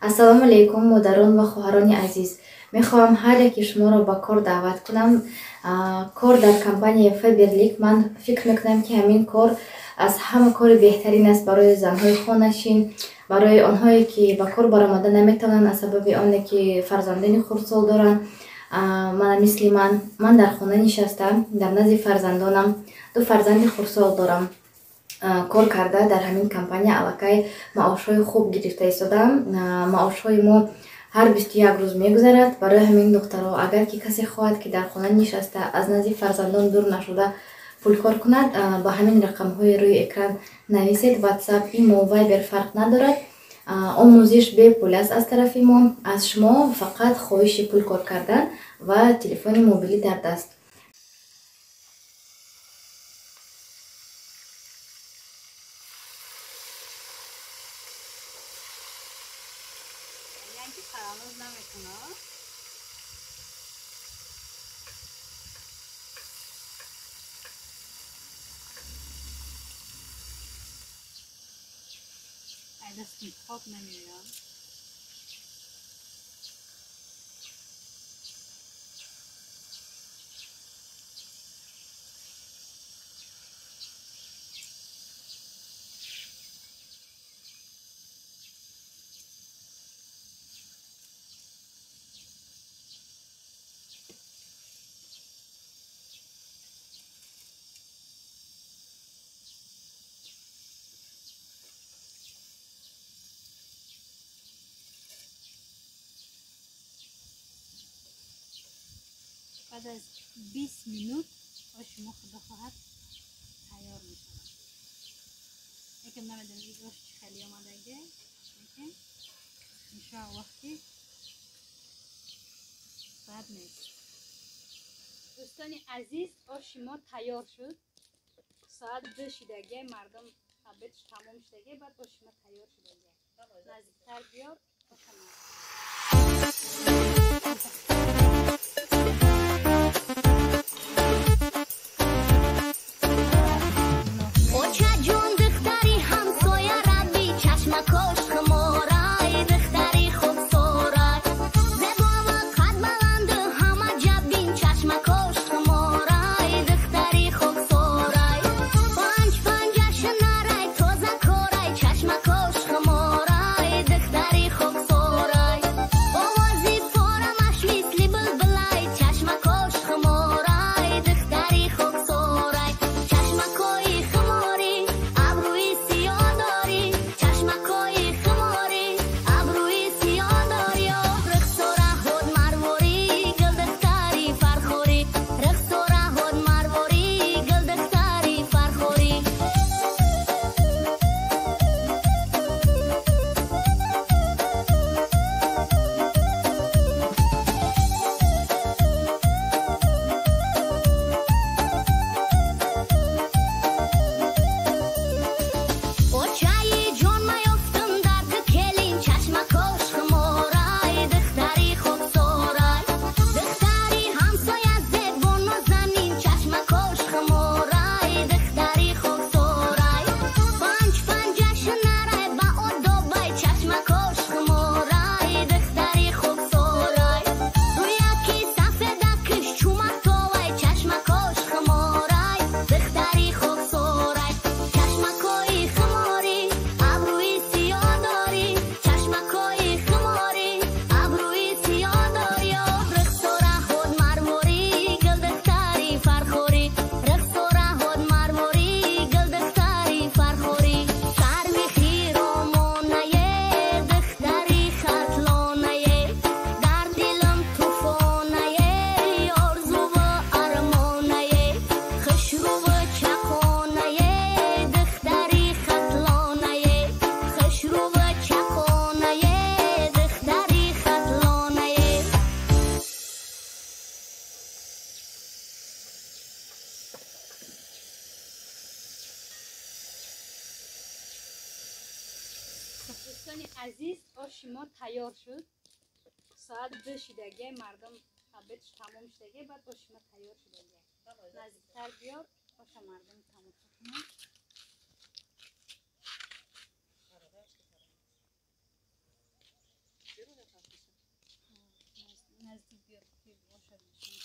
Ассалому алайкум, модарон ва хоҳарони азиз. Мехоҳам ҳар яки шуморо ба кор даъват кунам. Кор дар компанияи Фаберлик. Ман фикр мекунам, ки ҳамин кор аз ҳама кори беҳтарин аст барои занҳои хонашин, барои онҳое ки ба кор баромада наметавонанд аз сабаби оне ки фарзандони хурдсол доранд. Мана мисли ман, ман дар хона нишаста, дар назди фарзандонам, ду фарзанди хурдсол дорам, кор карда дар ҳамин компания аллакай маошҳои хуб гирифта истодаам. Маошҳои мо ҳар 21 рӯз мегузарад. Барои ҳамин, духтаро, агар ки касе хоҳад, ки дар хона нишаста, аз назди фарзандон дур нашуда пулкор кунад, ба ҳамин рақамҳои рӯи экран нависед. Ватсап, имо, Вайбер фарқ надорад. Омӯзиш бепул аст аз тарафи мо. Аз шумо фақат хоҳиши пулкор кардан ва телефони мобилӣ дар даст. دستم خواب نمیاد. بعد از 20 минут ош мо худо хоҳад тайёр мешавад. Лекин намедонам ин ош чӣ хеле омадаге, лекин иншоаллоҳ ки бад нест. Дӯстони азиз, оши мо тайёр шуд. Соат 2 шидаге, мардум обедш тамом шудаге, баъд оши мо тайёр шудаге. Наздиктар биёр ошама. Дӯстони азиз, оши мо тайёр шуд. Соат 2 шидаге, мардум обедш тамом шудаге, баъд оши мо тайёр шудаге. Наздиктар биёр оша мардум тамошо кунанд. Наздик биёр, ки оша нишон.